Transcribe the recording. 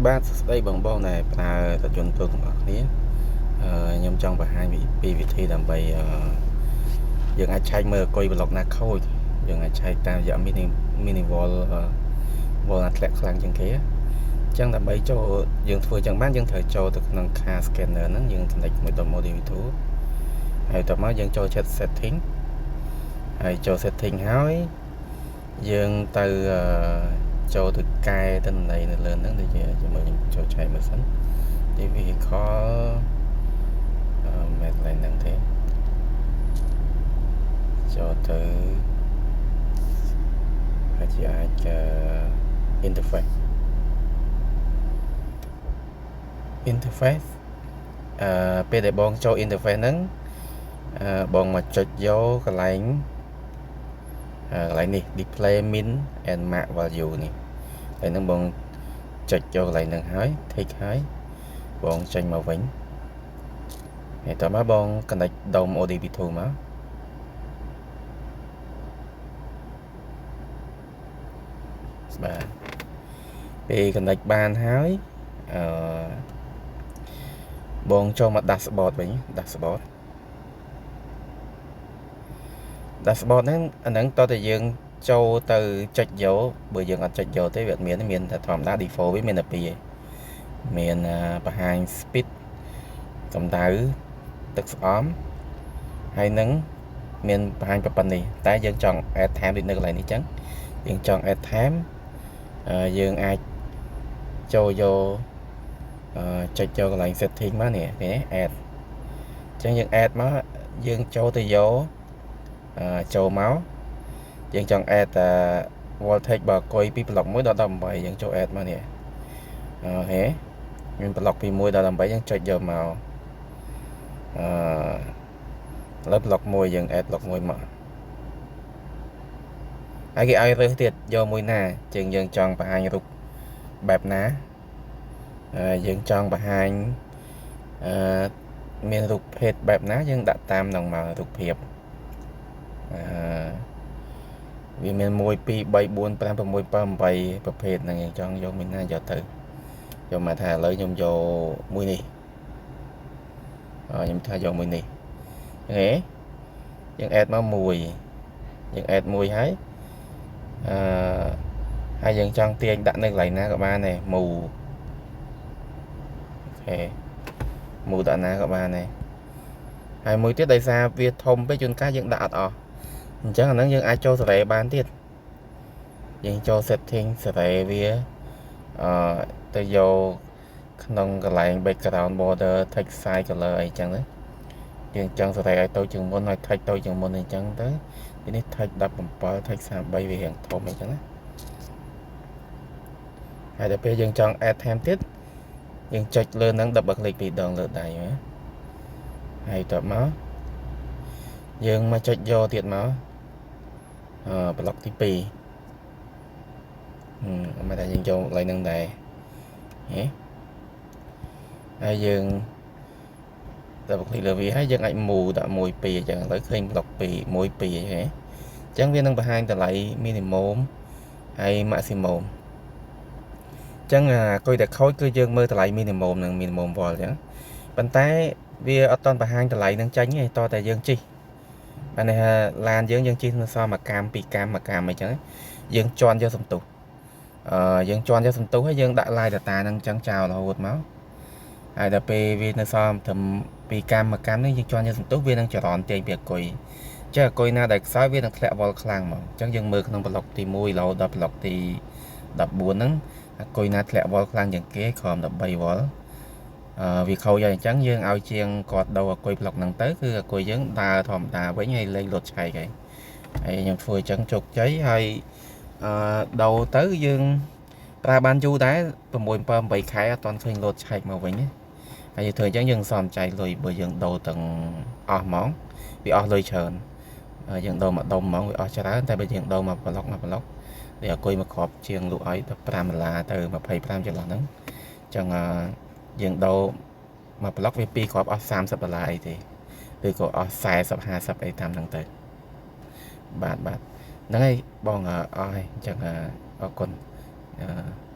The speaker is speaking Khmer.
បាទសួស្តីបងបងដែលប្រើរថយន្តទូទាំងអស់គ្នាអឺខ្ញុំចង់បង្ហាញពីវិធីដើម្បីអឺយើងអាចឆែកមើលអាគុយប្លុកណាខូចយើងអាចឆែកតាមរយៈ mini volt volt ណាធ្លាក់ខ្លាំងជាងគេអញ្ចឹងដើម្បីចូលយើងធ្វើចឹងបានយើងត្រូវចូលទៅក្នុង car scanner ហ្នឹងយើង connect មួយដល់ OBD2 ហើយតមកយើងចូល chat setting ហើយចូល setting ហើយយើងទៅចូលទៅកែទិន្នន័យនៅលើហ្នឹងដូចជាជាមួយខ្ញុំចូលឆែកមើលសិនទី vehicle អឺមិនកន្លែងហ្នឹងទេចូលទៅហើយជាអាច interface interface អឺពេលដែលបងចូល interface ហ្នឹងអឺបងមកចុចយកកន្លែងកន្លែងនេះ display min and max value នេះហើយនឹងបងចុចចូលកន្លែងហ្នឹងហើយ tick ហើយបងចេញមកវិញហើយតោះមកបង connect ដុំ OBD2 មកបាទពេល connect បានហើយអឺបងចូលមក dashboard វិញ dashboard dashboard ហ្នឹងអាហ្នឹងតើតែយើងចូលទៅចុចយកបើយើងអត់ចុចយកទេវាអត់មានមានតែធម្មតា default វាមានតែពីរឯងមានបង្ហាញ speed កម្ដៅទឹកស្អំហើយនឹងមានបង្ហាញប៉ុណ្នេះតែយើងចង់ add time ដូចនៅកន្លែងនេះចឹងយើងចង់ add time យើងអាចចូលយកចុចចូលកន្លែង setting មកនេះនេះ add អញ្ចឹងយើង add មកយើងចូលទៅយកចូលមកយើងចង់ add voltage បើកុយពីប្លុក1ដល់18យើងចូល add មកនេះOK មានប្លុកពី1ដល់18យើងចុចយកមកអឺឥឡូវប្លុក1យើង add ប្លុក1មកហើយគេឲ្យរើសទៀតយកមួយណាជាងយើងចង់បង្ហាញរូបបែបណាយើងចង់បង្ហាញអឺមានរូបភេទបែបណាយើងដាក់តាមនឹងមករូបភាពអឺវាមាន1 2 3 4 5 6 7 8ប្រភេទហ្នឹងយើងចង់យកមួយណាយកទៅយកមកថាឥឡូវខ្ញុំយកមួយនេះខ្ញុំថាយកមួយនេះហេយើង add មកមួយយើង add មួយហើយអឺហើយយើងចង់ទាញដាក់នៅកន្លែងណាក៏បានដែរមូ OK មូដាក់ណាក៏បានដែរហើយមួយទៀតដោយសារវាធំពេកជួនកាលយើងដាក់អត់អស់អញ្ចឹងអាហ្នឹងយើងអាចចូលសេរីបានទៀតយើងចូល setting សេរីវាអឺទៅយកក្នុងកន្លែង background border text size color អីចឹងទៅយើងចង់សេរីឲ្យតូចជាងមុនឲ្យ text តូចជាងមុនអីចឹងទៅទីនេះ text 17 text 33វារៀងធំអីចឹងណាហើយដល់ពេលយើងចង់ add ថែមទៀតយើងចុចលើហ្នឹង double click ពីរដងលើដៃណាហើយតបមកយើងមកចុចយកទៀតមកអឺប្លុកទី2ហឹមមកតែយើងចូលកន្លែងហ្នឹងដែរហេហើយយើង double click លើវាហើយយើងអាច move ដាក់1 2អញ្ចឹងឥឡូវឃើញប្លុក2 1 2ហេអញ្ចឹងវានឹងបង្ហាញតម្លៃ minimum ហើយ maximum អញ្ចឹងអាគុយតែខូចគឺយើងមើលតម្លៃ minimum និង minimum volt អញ្ចឹងប៉ុន្តែវាអត់ទាន់បង្ហាញតម្លៃនឹងចាញ់ទេតតែយើងជិះបានន័យថាឡានយើងយើងជិះនៅសល់មួយកាំពីរកាំមួយកាំអីចឹងយើងជន់យកសន្ទុះអឺយើងជន់យកសន្ទុះហើយយើងដាក់ live data ហ្នឹងចឹងចោលរហូតមកហើយដល់ពេលវានៅសល់ត្រឹមពីកម្មមួយកម្មនេះយើងជន់យកសន្ទុះវានឹងចរន្តទាញពីអាគុយចឹងអាគុយណាដែលខ្សោយវានឹងធ្លាក់វល់ខ្លាំងហ្មងអញ្ចឹងយើងមើលក្នុងប្លុកទី1រហូតដល់ប្លុកទី14ហ្នឹងអាគុយណាធ្លាក់វល់ខ្លាំងជាងគេក្រោម13វល់អឺវាខូចហើយអញ្ចឹងយើងឲ្យជាងគាត់ដូរអាគុយប្លុកហ្នឹងទៅគឺអាគុយយើងដើរធម្មតាវិញហើយលេងលុតឆែកហើយហើយខ្ញុំធ្វើអញ្ចឹងជោគជ័យហើយអឺដូរទៅយើងប្រើបានយូរដែរ6 7 8ខែអត់ទាន់ឃើញលោតឆែកមកវិញណាហើយយើងធ្វើអញ្ចឹងយើងសំចៃលុយបើយើងដូរទាំងអស់ហ្មងវាអស់លុយច្រើនយើងដូរមកដុំហ្មងវាអស់ច្រើនតែបើយើងដូរមកប្លុកមកប្លុកវាអាគុយមកគ្រាប់ជាងលក់ឲ្យ15ដុល្លារទៅ25ចន្លោះហ្នឹងអញ្ចឹងយើងដូរមកប្លុកវាពីរគ្រាប់អស់30ដុល្លារអីទេឬក៏អស់40 50អីតាមហ្នឹងទៅបាទបាទហ្នឹងហើយបងអស់ហើយអញ្ចឹងអរគុណអឺ